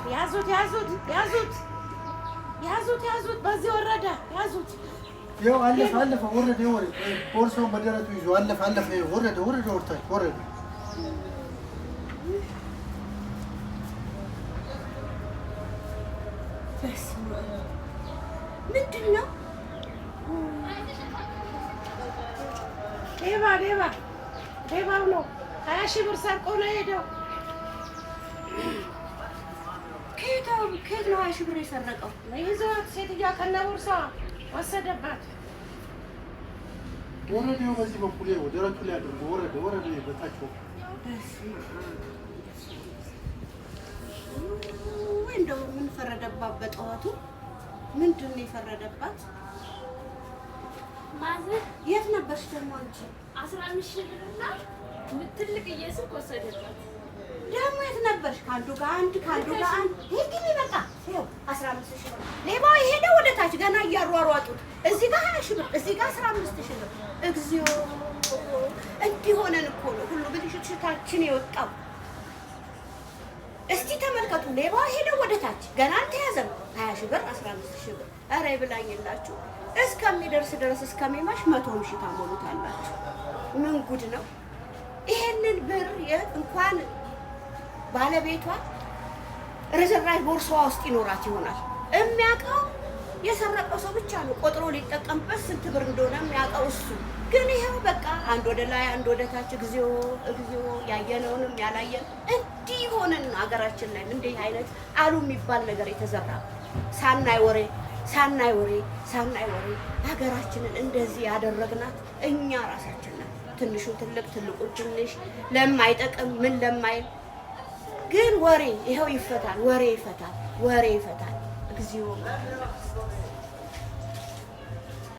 ያዙት፣ ያዙት፣ ያዙት፣ ያዙት፣ ያዙት። በዚህ ወረደ፣ ያዙት። ይኸው አለፈ፣ አለፈ፣ ወረደ፣ ወረደ። ቦርሳውን በደረቱ ይዞ አለፈ፣ አለፈ፣ ወረደ፣ ወረደ፣ ወርታች ወረደ። በስመ አብ፣ ምንድን ነው? ሌባ፣ ሌባ፣ ሌባው ነው። 20,000 ብር ሰርቆ ነው የሄደው። ከየት ከየት ነው 20,000 ብር የሰረቀው? ይዘዋት ሴትዮዋ ከነ ቦርሳዋ ወሰደባት። ወረደ፣ ይኸው በዚህ በኩል ይኸው ደረቱ ላይ አድርጎ ወረደ፣ ወረደ፣ በታች በኩል። በስመ አብ ወይ፣ እንደው ምን ፈረደባት? በጠዋቱ ምንድን ነው የፈረደባት? ማዘር። የት ነበርሽ ደግሞ አንቺ? 15,000 ብርና ትልቅዬ ስልክ ወሰደባት። ደግሞ የት ነበርሽ? ከአንዱ ጋር አንድ፣ ከአንዱ ጋር አንድ። ይሄ ግን በቃ ይኸው 15,000 ብር ሌባው የሄደው ወደ ታች ገና እያሯሯጡት እዚህ ጋር 20,000 ብር፣ እዚህ ጋር 15,000 ብር። እግዚኦ፣ እንዲህ ሆነን እኮ ነው ሁሉ ብልሽትሽታችን የወጣው። እስቲ ተመልከቱ፣ ሌባው ሄደው ወደ ታች ገና አልተያዘም። 20,000 ብር፣ 15,000 ብር። ኧረ ይብላኝላችሁ፣ እስከሚደርስ ድረስ እስከሚመሽ 100,000 ታሞሉታላችሁ። ምን ጉድ ነው? ይሄንን ብር እንኳን ባለቤቷ ርዝራዥ ቦርሳዋ ውስጥ ይኖራት ይሆናል። የሚያውቀው የሰረቀው ሰው ብቻ ነው። ቆጥሮ ሊጠቀምበት ስንት ብር እንደሆነ የሚያውቀው እሱ። ግን ይኸው በቃ አንድ ወደ ላይ አንድ ወደ ታች። እግዚኦ፣ እግዚኦ! ያየነውንም ያላየን እንዲህ ሆነን ሀገራችን ላይ እንዲህ አይነት አሉ የሚባል ነገር የተዘራ ሳናይ ወሬ፣ ሳናይ ወሬ፣ ሳናይ ወሬ ሀገራችንን እንደዚህ ያደረግናት እኛ ራሳችን ነን። ትንሹ ትልቅ፣ ትልቁ ትንሽ፣ ለማይጠቅም ምን ለማይል ግን ወሬ ይኸው ይፈታል፣ ወሬ ይፈታል፣ ወሬ ይፈታል። እግዚኦ።